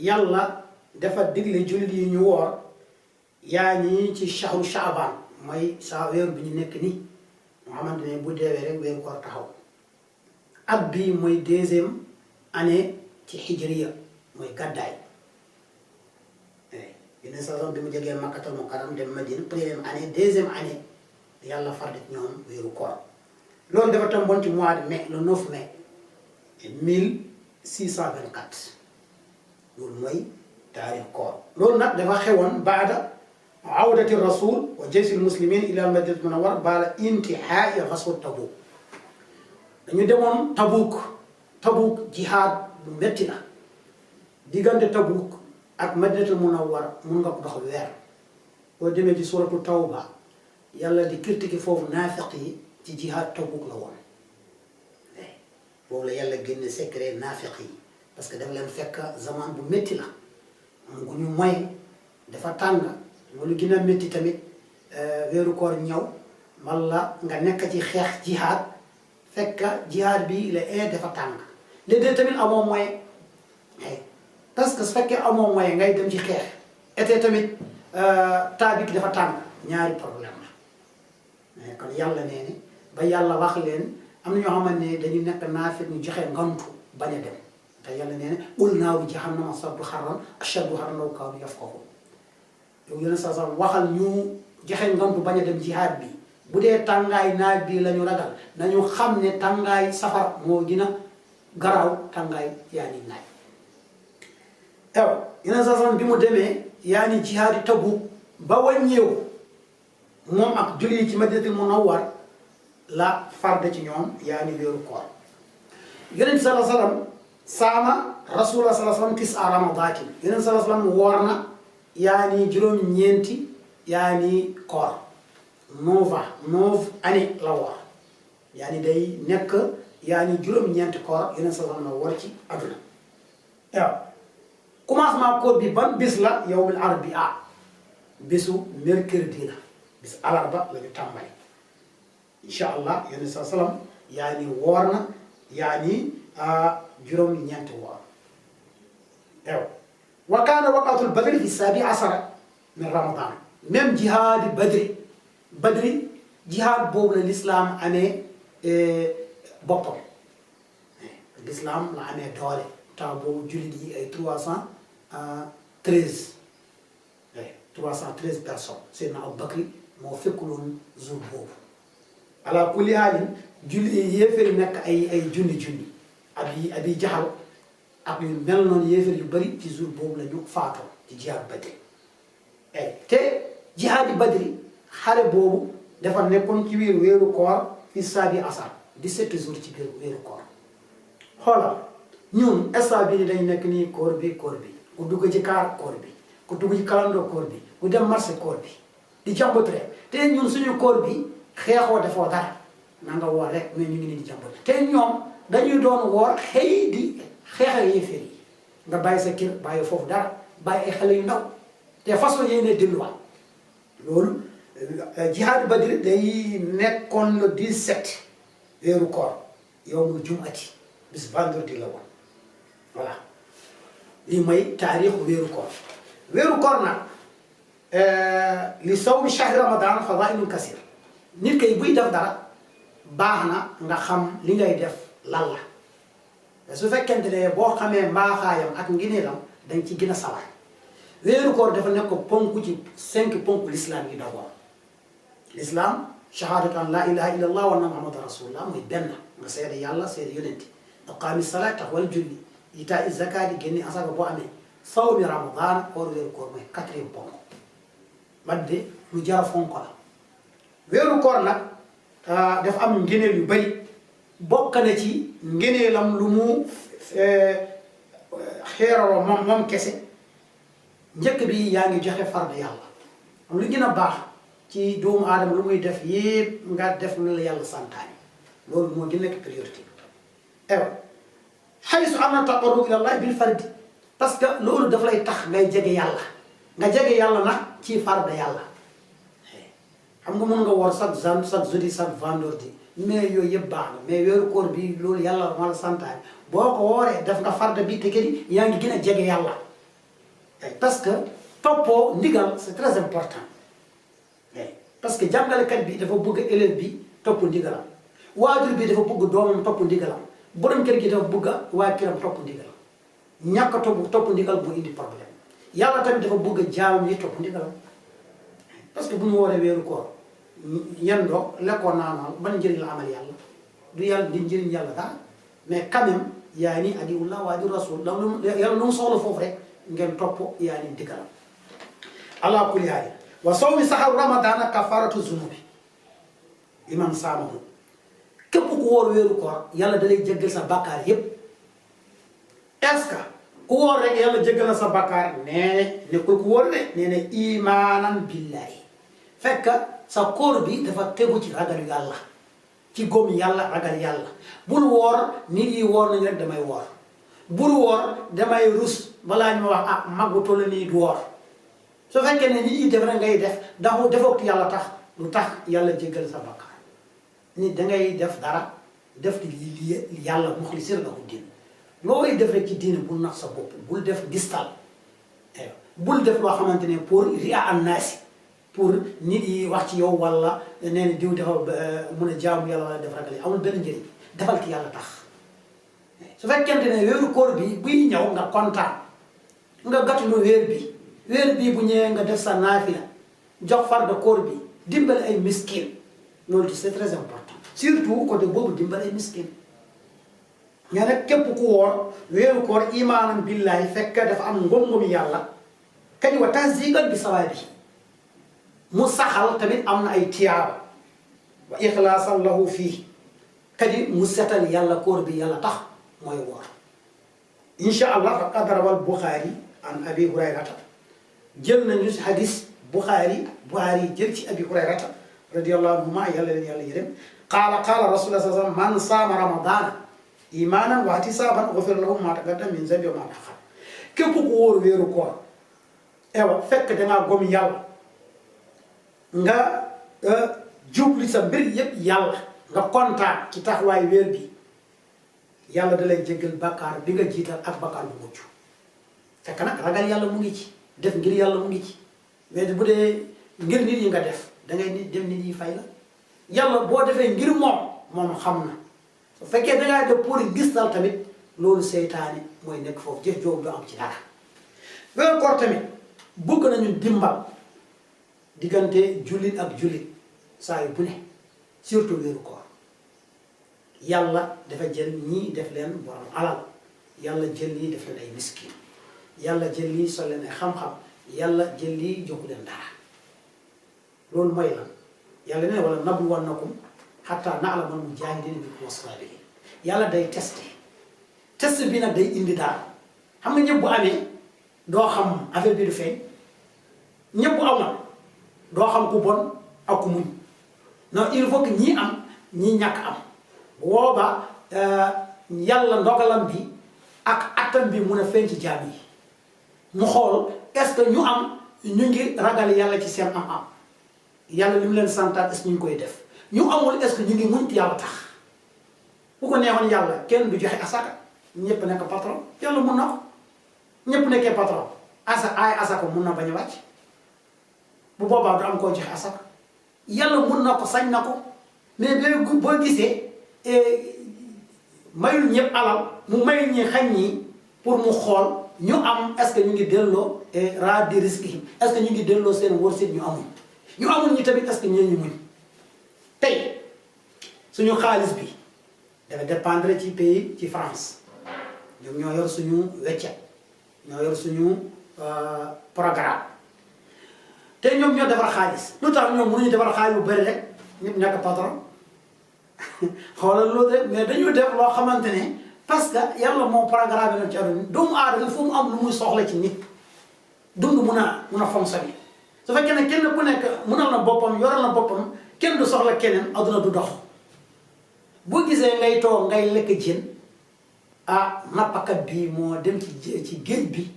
yàlla dafa digle jullit yi ñu woor yaa ñi ci shahru shaaban mooy sa weeru bi ñu nekk nii moo xamante ne bu deewee rek weeru koor taxaw at bii mooy deuxième année ci hijriya mooy gàddaay yeneen saison bi mu jógee Makkatal Mukarram dem Madina première année deuxième année yàlla fardet ñoom weeru koor loolu dafa tomboon ci mois de mai le 9 mai 1624 loolu mooy taarix koor loolu nag dafa xewoon baada awdati rasul wa jaysil muslimin ila madinat munawwar baada intihaai ghazwat Tabuk dañu demoon Tabuk jihaad bu metti la diggante Tabuk ak madinatul munawwar mun nga ko dox weer boo demee ci suratu tawba yàlla di critiquer foofu naafiq yi ci jihaad Tabuk la woon boobu la yàlla génne secret naafiq yi parce que dafa leen fekk zaman bu métti la am gu ñu moy dafa tàng lu gën a métti tamit weeru koor ñëw walla nga nekk ci xeex jihaad fekk jihaad bi la dafa tàng léeg-léeg tamit amoo moyen parce que su fekkee amoo moyen ngay dem ci xeex été tamit temps bi dafa tàng ñaari problème la mais kon yàlla nee ni ba yàlla wax leen am na ñoo xamante ne dañu nekk naafiq ñu joxe ngantu bañ a dem te yàlla nee na qul naaru jahannama ashaddu harran law kaanu yafqahuun yow yeneen saa sax waxal ñu joxe ngantu bañ a dem jihaad bi bu dee tàngaay naaj bi la ñu ragal nañu xam ne tàngaay safar moo gën a garaaw tàngaay yaa ni naaj. yeneen saa sax bi mu demee yaa ni jihaadi Tabuk ba wàññeewu moom ak jullit yi ci Madinatul Munawwar la farde ci ñoom yaa ni weeru koor yonent sallallahu alayhi wa sallam saama rasulullah sallallahu alayhi wa sallam tis'a ramadaatin yonent sallallahu alayhi wa sallam woor na yaa ni juróom-ñeenti yaa ni koor 9 année la woor yaa ni day nekk yaa ni juróom-ñeenti koor yonent sallallahu alayhi wa sallam woor ci adduna waaw commencement koor bi ban bis la yawmul arbia bisu mercredi la bis alarba la ñu tàmbali incha allah yonent saa salaam yaa ni woor na yaa ni juróom-ñeenti woor ew wa kaana waqatul badri fi saabi asara min ramadan même jihaadi badri jihaad boobu la l'islam amee boppam l'islam la amee doole temps boobu jullit yi ay 313 personnes Seydina Abu Bakri moo fekkuloon jour boobu ala kulli haalin julli yéefar yi nekk ay junni abi jaxal ak yu mel noonu yéefar yu bëri ci jour boobu la ñu faatoo ci jihaad badri te jihaadi badri xare boobu dafa nekkoon ci weeru koor fi saabi asar 17 jours ci biir weeru koor xoolal ñun instant bii dañ nekk nii koor bi ku dugg ci kaar koor bi ku dugg ci kalandoo koor bi ku dem marché koor bi di jàmbat rek te ñun suñu koor bi xeexoo defoo dara na nga woor rek mais ñu ngi nii di jàmbat te ñoom dañuy doon woor xëy di xeexal yéefar yi nga bàyyi sa kër bàyyi foofu dara bàyyi ay xale yu ndaw te façon yéene delluwaat loolu jihaad badri day nekkoon le 17 weeru koor yawmul jum'ati bis vendredi la woon voilà lii mooy taarixu weeru koor nag li sawmi shahri ramadan fadailun kasir nit kay buy def dara baax na nga xam li ngay def lan la te su fekkente ne boo xamee mbaaxaayam ak ngineelam dañ ci gën a sawar weeru koor dafa nekk ponk ci 5 ponk l'islam yi d'abord l'islam shahadatu an la ilaha illa allah wa anna muhammadan rasulullah mooy benn nga seede yàlla seede yonenti iqaami salaat taxawal julli itaa zakaati génne asaka boo amee sawmi ramadan koor weeru koor mooy 4e ponk wadde lu jara fonk la weeru koor nag dafa am ngeneel yu bari bokk na ci ngeneelam lu mu xeeraloo moom kese njëkk bi yaa ngi joxe farde yàlla am lu gën a baax ci doomu aadama lu muy def yépp nga def lu la yàlla santaani loolu moo di nekk priorité xaysu am na taqarrub ila allah bil fardi parce que loolu daf lay tax ngay jege yàlla nga jege yàlla nag ci farde yàlla xam nga mën nga woor chaque jeudi chaque vendredi mais yooyu yëpp baax na mais weeru koor bi loolu yàlla ma la santaane boo ko wooree def nga farde bi te kedi yaa ngi gën a jege yàlla parce que toppoo ndigal c'est très important parce que jàngalekat bi dafa bëgg élève bi topp ndigalam waajur bi dafa bëgg doomam topp ndigalam borom kër gi dafa bëgg waa këram topp ndigalam ñàkk a topp ndigal bu indi problème yàlla tamit dafa bëgg jaamam yi topp ndigalam parce que bu ñu wooree weeru koor yan doo lekkoon naa noonu ban njëriñ la amal yàlla du yàlla di njëriñ yàlla dara mais quand même yaa ni adiwullah wa adi rasul yàlla lu mu soxla foofu rek ngeen topp yaa ni ndigalam ala kulli haal wa sawmi saxaru ramadana kafaratu zunubi liman saamahu képp ku wóor weeru koor yàlla da lay jéggal sa bàkkaar yépp est-ce que ku wóor rek yàlla jéggal na sa bàkkaar nee nekkul ku wóor de nee ne imaanan billahi fekk sa koor bi dafa tegu ci ragal yàlla ci góom yàlla ragal yàlla bul woor nit yi woor nañu rek damay woor bul woor damay rus balaa ñu wax ah mag bu toll nii du woor su fekkee ne nit yi def rek ngay def dafa defook yàlla tax lu tax yàlla jéggal sa bàkkaar nit dangay def dara def li yàlla muxlisina lahu diin looy def rek ci diine bul nax sa bopp bul def gistal bul def loo xamante ne pour ria an naasi pour nit yi wax ci yow wala nee na diw dafa mun a jaamu yàlla wala def ragal amul benn njëriñ defal ki yàlla tax su fekkente ne weeru koor bi buy ñëw nga kontaan nga gàttulu weer bi bu ñëwee nga def sa naafila jox farda koor bi dimbali ay miskin loolu c'est très important surtout côté boobu dimbali ay miskin nga nag képp ku woor weeru koor imaanan billahi fekk dafa am ngëm-ngëm yàlla kañ wa tasdiqan bi sawaabi mu saxal tamit am na ay tiyaaba wa ixlaasan lahu fii kadi mu setal yàlla koor bi yàlla tax mooy woor insha allah faqad rawal Buxaari an abi hurayrata jël nañu si hadis Buxaari jël ci abi hurayrata radiyallahu anhu ma yàlla leen yàlla yërëm qaala rasulullah sallallahu alayhi wa sallam man saama ramadana imaanan wa ihtisaaban ghufira lahu ma taqaddama min zanbihi wa ma ta'akhkhara képp ku wóor weeru koor ewa fekk dangaa gom yàlla nga jubli sa mbir yëpp yàlla nga kontaan ci taxawaay weer bi yàlla da lay jéggal bakkaar bi nga jiital ak bakkaar bu mucc fekk nag ragal yàlla mu ngi ci def ngir yàlla mu ngi ci mais bu dee ngir nit yi nga def dangay dem nit yi fay la yàlla boo defee ngir moom xam na su fekkee dangaa def pour gis dal tamit loolu seytaane mooy nekk foofu jëf joobu du am ci dara weeru koor tamit bëgg nañu dimbal diggante jullit ak jullit saa yu bu ne surtout weeru koor yàlla dafa jël ñii def leen borom alal yàlla jël ñii def leen ay miskin yàlla jël ñii sol leen ay xam-xam yàlla jël lii joxu leen dara loolu mooy lan yàlla ne wala nabluwannakum hatta na'lamal mujahidina minkum was-sabirin yàlla day test bi nag day indi dara xam nga ñëpp bu amee doo xam affaire bi du feeñ ñëpp bu am doo xam ku bon ak ku muñ non il faut que ñii am ñii ñàkk am booba yàlla ndogalam bi ak attam bi mun a feeñ ci jaam yi mu xool est-ce que ñu am ñu ngi ragal yàlla ci seen am yàlla li mu leen santaat est-ce que ñu ngi koy def ñu amul est-ce que ñu ngi muñ te yàlla tax bu ko neexoon yàlla kenn du joxe asaka ñëpp nekk patron yàlla mun na ko ñëpp nekkee patron asaka mun na bañ a wàcc bu boobaa du am koo joxe asaka yàlla mun na ko sañ na ko mais boo gisee mayul ñëpp alal mu mayul ñi xañ ñi pour mu xool ñu am est-ce que ñu ngi delloo raa di risque yi est-ce que ñu ngi delloo seen wërsëg ñu amul ñi tamit est-ce que ñu muñ tey suñu xaalis bi dafa dépendre ci pays ci France ñoom ñoo yor suñu weccet ñoo yor suñu programme te ñoom ñoo defar xaalis lu tax ñoom mënuñu defar xaalis bu bëri rek ñëpp ñàkk patron xoolal loolu rek mais dañu def loo xamante ne parce que yàlla moo programme na ci àdduna doomu aadama fu mu am lu muy soxla ci nit dund mun a fonctionner su fekkee ne kenn ku nekk munal na boppam yoral na boppam kenn du soxla keneen adduna du dox boo gisee ngay toog ngay lekk jën nappakat bi moo dem ci géej bi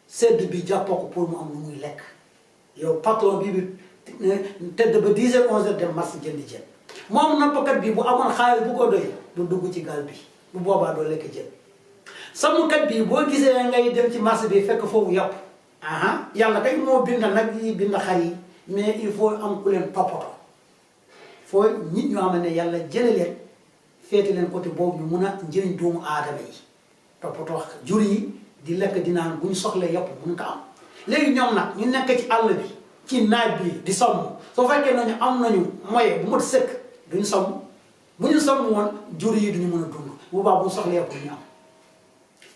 sedd bi jàppoo ko pour mu am lu muy lekk yow patron bi tëdd ba 10 heures 11 heures dem marché jënd jën moom nappkat bi bu amoon xaalis bu ko doy du dugg ci gaal bi bu boobaa doo lekk jën sàmmkat bi boo gisee ngay dem ci marché bi fekk foofu yàpp aha yàlla kay moo bind nag yi bind xar yi mais il faut am ku leen toppatoo foo nit ñoo xam ne yàlla jële leen féete leen côté boobu ñu mun a njëriñ doomu aadama yi toppatoo jur yi di lekk di naan bu ñu soxlee yëpp mun ko am léegi ñoom nag ñu nekk ci àll bi ci naaj bi di somm soo fekkee nañu am nañu moyen bu mat sëkk duñu somm bu ñu somm woon jur yi duñu mën a dund bu baax bu ñu soxlee yëpp ñu am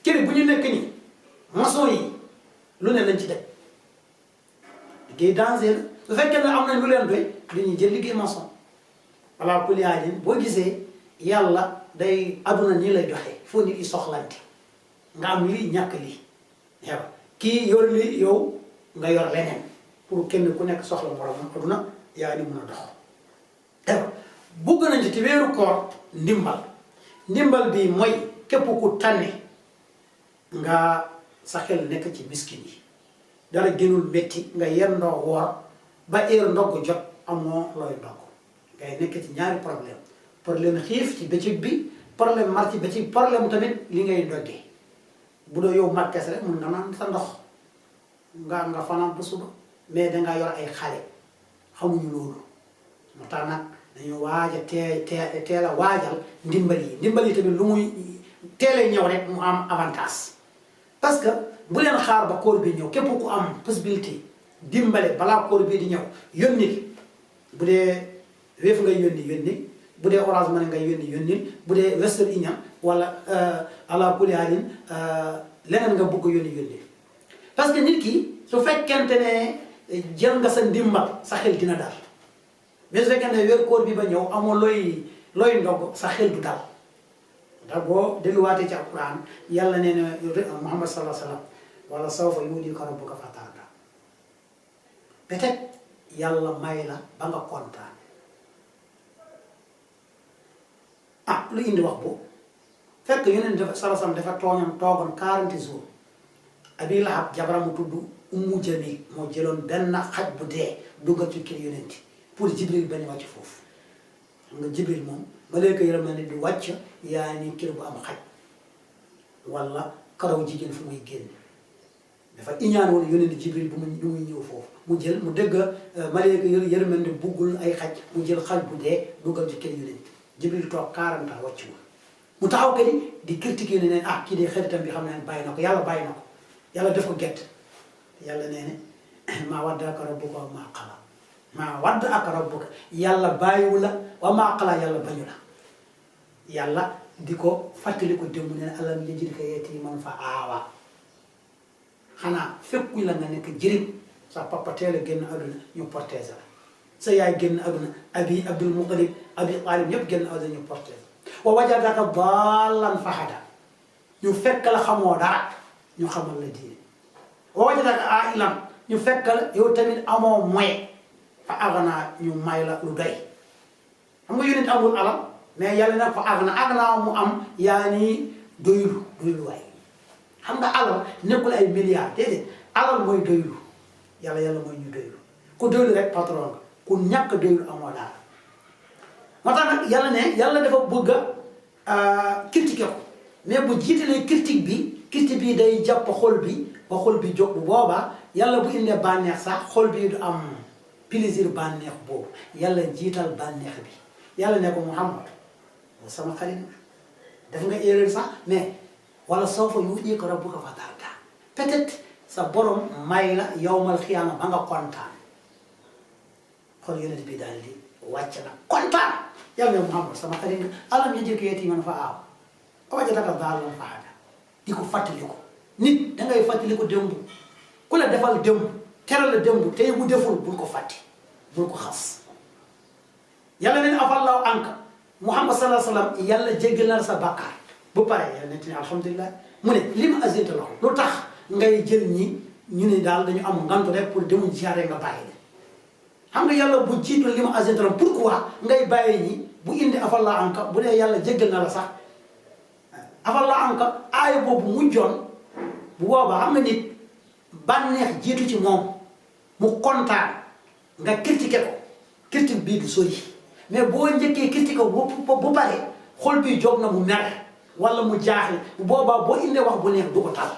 kër bu ñu nekk nii maçon yi lu ne lañ ci def liggéey danger la su fekkee ne am nañ lu leen doy dañuy jël liggéey maçon voilà ku liaajin boo gisee yàlla day aduna nii lay doxee foo nit yi soxlante nga am lii ñàkk lii yow kii yor lii yow nga yor leneen pour kenn ku nekk soxla moromam aduna yaa ni mën a dox yow bugg nañ ci weeru koor ndimbal bi mooy képp ku tànne nga sa xel nekk ci miskin yi dara gënul métti nga yendoo woor ba heure ndogg jot amoo looy ndogg ngay nekk ci ñaari problème xiif ci bëccëg bi problème mar ci bëccëg problème tamit li ngay ndoggee bu doo yow markes rek mun nga naan sa ndox nga fanaan ba suba mais dangaa yor ay xale xamuñu loolu moo tax nag dañu waaj a teel a waajal ndimbal yi tamit lu muy teelee ñëw rek mu am avantage parce que bu leen xaar ba koor bi ñëw képp ku am possibilité dimbale balaa koor bii di ñëw yónni bu dee Wave ngay yónni bu dee Orange Money ngay yónni bu dee Western Union wala ala kulli haalin leneen nga bëgg yónni parce que nit ki su fekkente ne jël nga sa ndimbal sa xel dina dal mais su fekkente ne weer koor bi ba ñëw amoo looy ndog sa xel du dal ndax boo delluwaatee ci alquran yàlla nee na Muhammad sallallahu alayhi wa sallam wala sawfa yu'tika rabbuka fatarda peut-être yàlla may la ba nga kontaan lu indi wax boobu fekk yeneen dafa salasam dafa toogoon 40 jours Abi Lahab jabaram mu tudd Ummu Jamil moo jëloon benn xaj bu dee duggal ci kër yonent pour Jibril bañ a wàcc foofu xam nga Jibril moom malaaka yërmande di wàcc yaa ni kër bu am xaj wala karaw jigéen fu muy génn dafa iñaan woon yonent Jibril bu muy ñëw foofu mu jël mu dégg malaaka yërmande buggul ay xaj mu jël xaj bu dee duggal ci kër yonent Jibril toog 40 ans wàcc mu taxaw que ni di critiquer ne kii de xaritam bi xam ne bàyyi na ko yàlla bàyyi na ko yàlla def ko gett yàlla nee ne maa waddaka rabbuka wa maa qala maa waddaka rabbuka yàlla bàyyiwu la wa maa qala yàlla bañu la yàlla di ko fàttali ko démb ne alam yajidka yatiiman fa aawa xanaa fekkuñ la nga nekk jëriñ sa papa teel a génn àdduna ñu protéger la sa yaay génn àdduna abi Abdul Muttalib abi Taalib ñëpp génn àdduna ñu protéger wa wajadaka daallan fahada ñu fekk la xamoo dara ñu xamal la diine wa wajadaka aa'ilan ñu fekk la yow tamit amoo moyen fa aghnaa ñu may la lu doy xam nga yonent amul alal mais yàlla nag fa aghnaa mu am yaa ni doylu waay xam nga alal nekkul ay milliards déedéet alal mooy doylu yàlla mooy ñu doylu ku doylu rek patron nga ku ñàkk doylu amoo dara moo tax nag yàlla ne yàlla dafa bëgg a critiquer ko mais bu jiitalee critique bi day jàpp xol bi ba xol bi jóg bu boobaa yàlla bu indee bànneex sax xol bi du am plaisir bànneex boobu yàlla jiital bànneex bi yàlla ne ko Muhammad sama xarit def nga erreur sax mais wala sawfa yu'tika rabbuka fatarda peut-être sa borom may la yawmal xiyaama ba nga kontaan xol yonent bi daal di wàcc na kontaan yàlla ne Muhammad sama xarit nga alam yajidka yatiiman fa aawa wa wajadaka daallan fahada di ko fàttaliku nit dangay fàttaliku démb ku la defal démb teral la démb tey bu deful bul ko fàtte bul ko xas yàlla ne afallahu anka Muhammad sallallahu alayhi wa sallam yàlla jéggal na sa bàkkaar bu pare yàlla ne alhamdulilah mu ne li ma azinta lahu lu tax ngay jël ñi ñu ne daal dañu am ngantu rek pour demuñ ziyaare nga bàyyi leen xam nga yàlla bu jiitu li ma azinta lahu pourquoi ngay bàyyi ñi bu indi afallahu anka bu dee yàlla jéggal na la sax afallahu anka aaya boobu mujjoon bu boobaa xam nga nit bànneex jiitu ci moom mu kontaan nga critiqué ko critique bii du sori mais boo njëkkee critiqué ko bu pare xol bi jóg na mu mer wala mu jaaxle bu boobaa boo indee wax bu neex du ko tal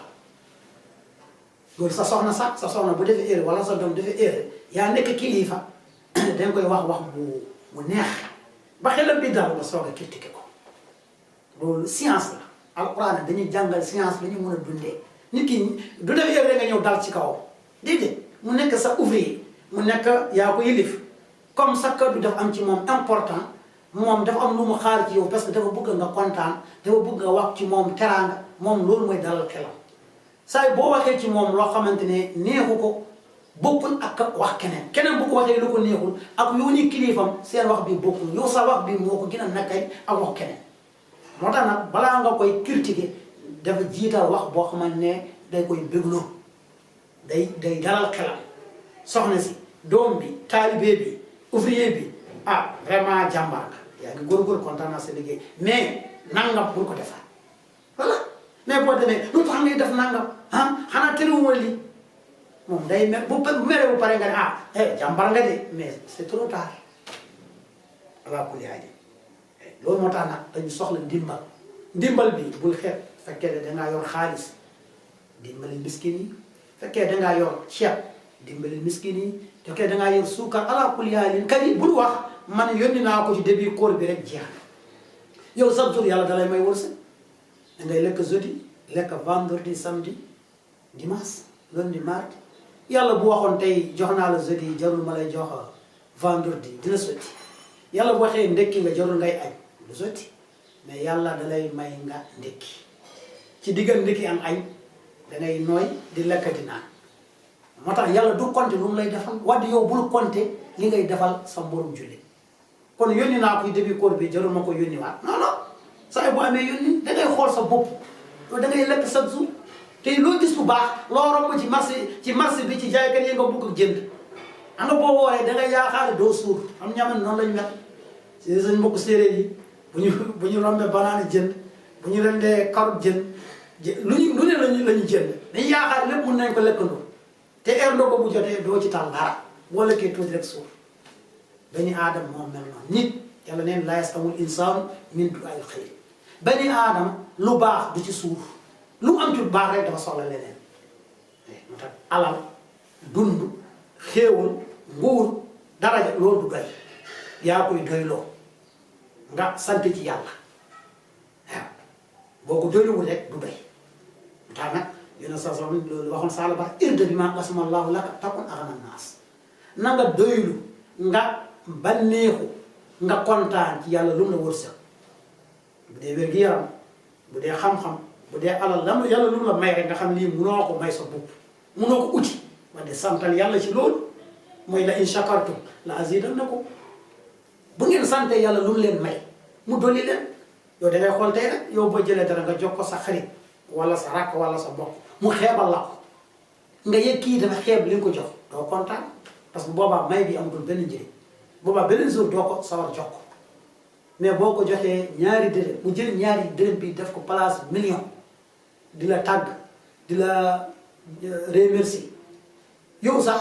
loolu sa soxna bu defee erreur wala sa doom defee erreur yaa nekk kilifa danga koy wax bu neex ba xelam bi dal nga soog a critiquer ko loolu science la alquran dañuy jàngal science la ñu mën a dundee nit ki du def erreur nga ñëw dal ci kaw déedéet mu nekk sa ouvrier mu nekk yaa ko yilif comme sa kàddu dafa am ci moom important moom dafa am lu mu xaar ci yow parce que dafa bëgg nga kontaan dafa bëgg nga wax ci moom teraanga moom loolu mooy dalal xelam saa boo waxee ci moom loo xamante ne neexu ko bokkul ak wax keneen bu ko waxee lu ko neexul ak yow ni kilifam seen wax bi bokkul yow sa wax bi moo ko gën a nakkay ak wax keneen moo tax nag balaa nga koy critiquer dafa jiital wax boo xamante ne day koy bégloo day dalal xelam soxna si doom bi taalibe bi ouvrier bi ah vraiment jàmbaar nga yaa ngi góorgóorlu kontaan naa sa liggéey mais nangam bul ko defaat voilà mais boo demee lu tax ngay def nangam ah xanaa terewuma lii moom day mer bu meree bu pare nga ne ah jàmbaar nga de mais c'est trop tard ala kulli haal loolu moo tax nag dañu soxla ndimbal bi bul xeeb fekkee ne dangaa yor xaalis dimbali miskin yi fekkee dangaa yor ceeb dimbali miskin yi fekkee dangaa yor suukar ala kulli haal kat yi bul wax man yónni naa ko ci début koor bi rek jeex yow chaque jour yàlla dalay may wërsëg da ngay lekk jeudi lekk vendredi samedi dimanche lundi mardi yàlla bu waxoon tey jox naa la jeudi jarul ma lay jox vendredi dina sotti yàlla bu waxee ndekki nga jarul ngay añ du sotti mais yàlla dalay may nga ndekki ci diggal ndekki am añ dangay nooy di lekk di naan moo tax yàlla du compter lu mu lay defal waddi yow bul compter li ngay defal sa mborum julli kon yónni naa ko début koor bi jarul ma ko yónni waat non non saa bu amee yónni dangay xool sa bopp loolu dangay lekk chaque jour te loo gis bu baax loo romb ci marché bi ci jaaykat yi nga bëgg jënd xam nga boo wooree dangay yaakaar doo suur am ñaman noonu lañu mel si seen mbokk séeréer yi bu ñu rombee banaana jënd bu ñu rendee carotte jënd lu ne lañu jënd dañu yaakaar lépp mun nañ ko lekkandoo te heure ndogu bu jotee doo ci tal dara boo lekkee tuuti rek suur bani aadama moom mel noonu nit yàlla neen laa yasamul insaanu min du'aa'il xayr bani aadama lu baax du ci suur lu mu am ci lu baax rek dafa soxla leneen moo tax alal dund xéewal nguur daraja loolu du doy yaa koy doyloo nga sant ci yàlla waaw boo ko doyluwul rek du doy moo tax nag yéen a sa loolu waxoon Saala Ba irda bi maa qasama Allaahu laka takun aghna naas na nga doylu nga banneexu nga kontaan ci yàlla lu mu la wërsëg bu dee wér-gi-yaram bu dee xam-xam bu dee alal yàlla lu mu la may rek nga xam lii munoo ko may sa bopp munoo ko uti wax de santal yàlla ci loolu mooy la in shakartum la azidannakum bu ngeen sante yàlla lu mu leen may mu dolli leen yow dangay xool tey rek yow boo jëlee dara nga jox ko sa xarit wala sa rakk wala sa mbokk mu xeebal la ko nga yëg kii dafa xeeb li nga ko jox doo kontaan parce que boobaa may bi amatul benn njëriñ boobaa beneen jour doo ko sawar jox ko mais boo ko joxee ñaari dërëm mu jël ñaari dërëm bi def ko place million di la tàgg di la remercier yow sax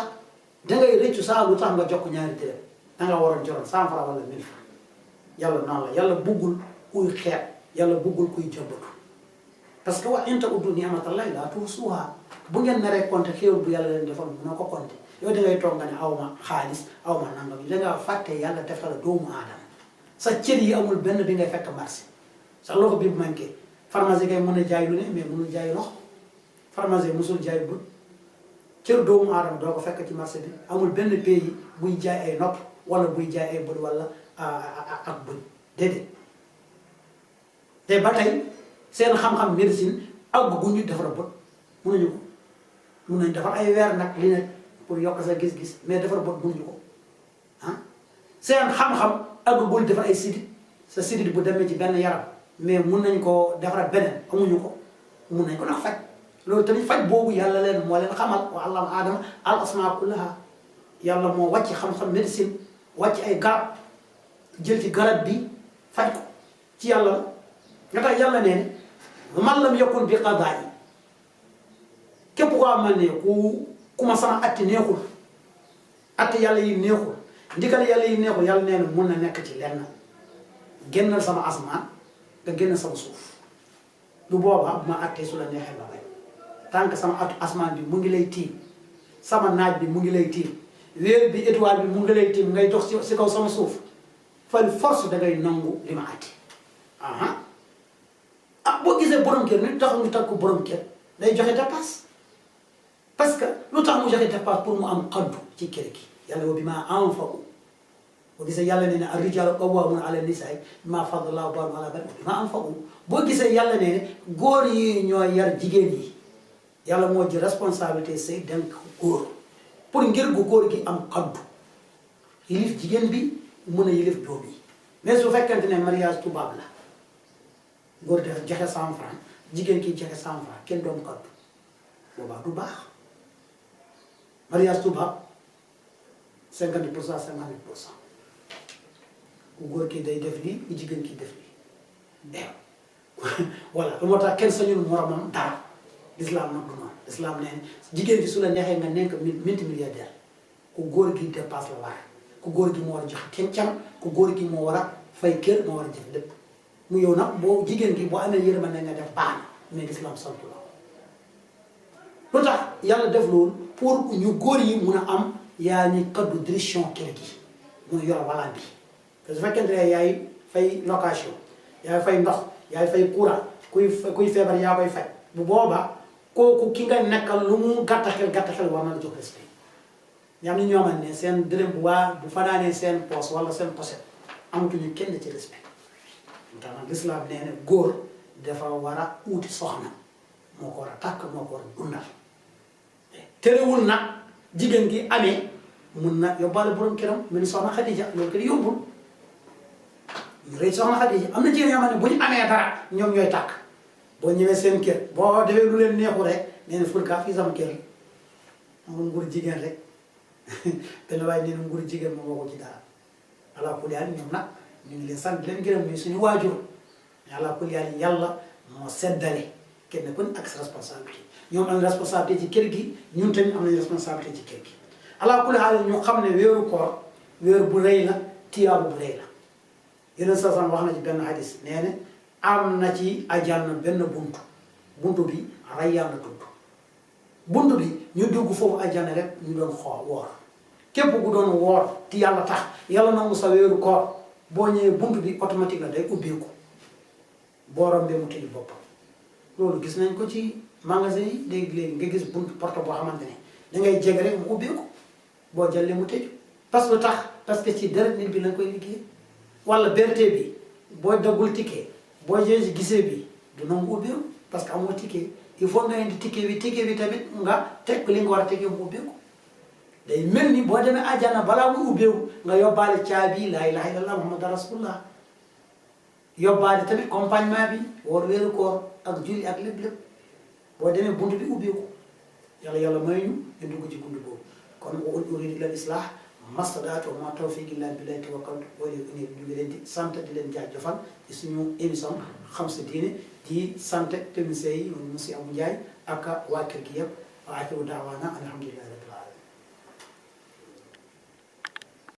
dangay rëccu saa lu tax nga jox ko ñaari dërëm danga waroon joxoon 100 francs wala 1000 francs yàlla noonu la yàlla buggul kuy xeeb yàlla buggul kuy jëmbatu parce que wa in ta'uddu ni'matallahi laa tuhsuha bu ngeen naree compter xéewal bu yàlla leen defal mënoo ko compter yow dangay toog nga ne aw ma xaalis aw ma nangam yi dangaa fàtte yàlla defal la doomu aadama sa cër yi amul benn bi ngay fekk marché sa loxo bi bu manqué pharmacie kay mën a jaay lu ne mais mënul jaay loxo pharmacie musul jaay bët cër doomu aadama doo ko fekk ci marché bi amul benn pays buy jaay ay nopp wala buy jaay ay bët wala ak bët déedéet te ba tey seen xam-xam médecine àgg gu ñu defar bët mënuñu ko mun nañ defar ay weer nag li ne pour yokk sa gis-gis mais defar bët mënuñu ko ah seen xam-xam àggagul defar ay sidit sa sidit bu demee ci benn yaram mais mun nañ ko defaraat beneen amuñu ko mun nañ ko nag faj loolu tamit faj boobu yàlla leen moo leen xamal wa allama aadama al asmaa kullaha yàlla moo wàcc xam-xam médecine wàcc ay garab jël ci garab bi faj ko ci yàlla la nga tax yàlla nee ne man lam yakun bi qadaa yi képp koo amal ne ku ma sama atti neexul atti yàlla yi neexul ndigal yàlla yi neexul yàlla nee na mun na nekk ci lenn génnal sama asmaan nga génn sama suuf lu boobaa bu ma attee su la neexee ba bay tant que sama asmaan bi mu ngi lay tiim sama naaj bi mu ngi lay tiim weer bi étoile bi mu ngi lay tiim ngay dox si kaw sama suuf fal force da ngay nangu li ma atti boo gisee borom kër ni tax ñu takku borom kër day joxe dépasse parce que lu tax mu joxe dépasse pour mu am xaddu ci kër gi yàlla wa bimaa anfaqu boo gisee yàlla nee na ar-rijaalu qawwaamuuna ala nisaa bimaa faddala llaahu ba'dahum alaa ba'din wa bimaa anfaqu boo gisee yàlla nee ne góor yi ñooy yar jigéen yi yàlla moo ji responsabilité say denk góor pour ngir gu góor gi am xaddu yilif jigéen bi mën a yilif doom yi mais su fekkente ne mariage tubaab la góor def joxe 100 francs jigéen ki joxe 100 francs kenn doom xaddu boobaa du baax mariage tubaab 50% 50%. ku góor ki day def lii ku jigéen ki def lii voilà lu moo tax kenn sañul moromam dara l'islam nag du noonu l'islam nee jigéen ki su la neexee nga nekk multimilliardaire ku góor gi dépasse la war ku góor gi moo war a jox kencam ku góor gi moo war a fay kër moo war a jëf lépp mu yow nag boo jigéen gi boo amee yërmande nga def baax na mais l'islam sant la lu tax yàlla def loolu pour ñu góor yi mun a am yaa ni kaddu direction kër gi mun yor walaan bi te su fekkente ne yaay fay location yaay fay ndox yaay fay courant kuy feebar yaa koy fay bu boobaa kooku ki nga nekkal lu mu gàtta xel war na la jox respect ñam ni ñoo xam ne seen dërëm bu fanaanee seen poos wala seen poset amatuñu kenn ci respect mu tax nag l'islam nee na góor dafa war a uuti soxna moo ko war a tàkk moo ko war a dundal terewul nag jigéen gi amee mun na yóbbaale borom këram mel ni soxna Xadija loolu kër yombul ñu rëy soxna Xadija am na jigéen yoo xam ne bu ñu amee dara ñoom ñooy tàkk boo ñëwee seen kër boo defee lu leen neexu rek nee na furka fii sama kër amul nguur jigéen rek benn waaye nee na nguur jigéen moom moo ko ci dara ala kulli haal ñoom nag ñu ngi leen sant leen gërëm muy suñu waajur ala kulli haal yàlla moo seddale kenn ku ne ak sa responsabilité ñoom am responsabilité ci kër gi ñun tamit am nañu responsabilité ci kër gi ala kulli haal ñu xam ne weeru koor weer bu rëy la tiyaabu bu rëy la yeneen saa wax na ci benn hadis nee na am na ci àjjana benn buntu bi Rayyaan la tudd buntu bi ñu dugg foofu àjjana rek ñu doon woor képp ku doon woor ti yàlla tax yàlla nangu sa weeru koor boo ñëwee buntu bi automatique la day ubbeeku booram bee mu tëj boppam loolu gis nañ ko ci magasin yi léegi nga gis buntu porte boo xamante ne dangay jege rek mu ubbeeku boo jëlee mu tëj parce que tax parce que ci deret nit bi lañ koy liggéey wala berte bi boo daggul ticket boo gisee bi du nangu ubbeeku parce que amoo ticket il faut nga indi ticket bi tamit nga teg li nga war a tegee mu ubbeeku day mel ni boo demee àjjana balaa muy ubbeeku nga yóbbaale caabi laa ilaaha illallah muhammadu rasulullah yóbbaale tamit accompagnement bi woor weeru koor ak julli ak lépp boo demee buntu bi ubbeeku yàlla may ñu dugg ci buntu boobu kon wa in uriidu illa al-islaah mastataatu wa maa tawfiiqi illaa billaahi tawakkaltu wa ilayhi uniib ñu ngi leen di sant di leen jaajëfal ci suñu émission xam sa diine di sant techniciens yi monsieur Abou Ndiaye ak waa kër gi yëpp wa aaxiru da'waanaa alhamdulillahi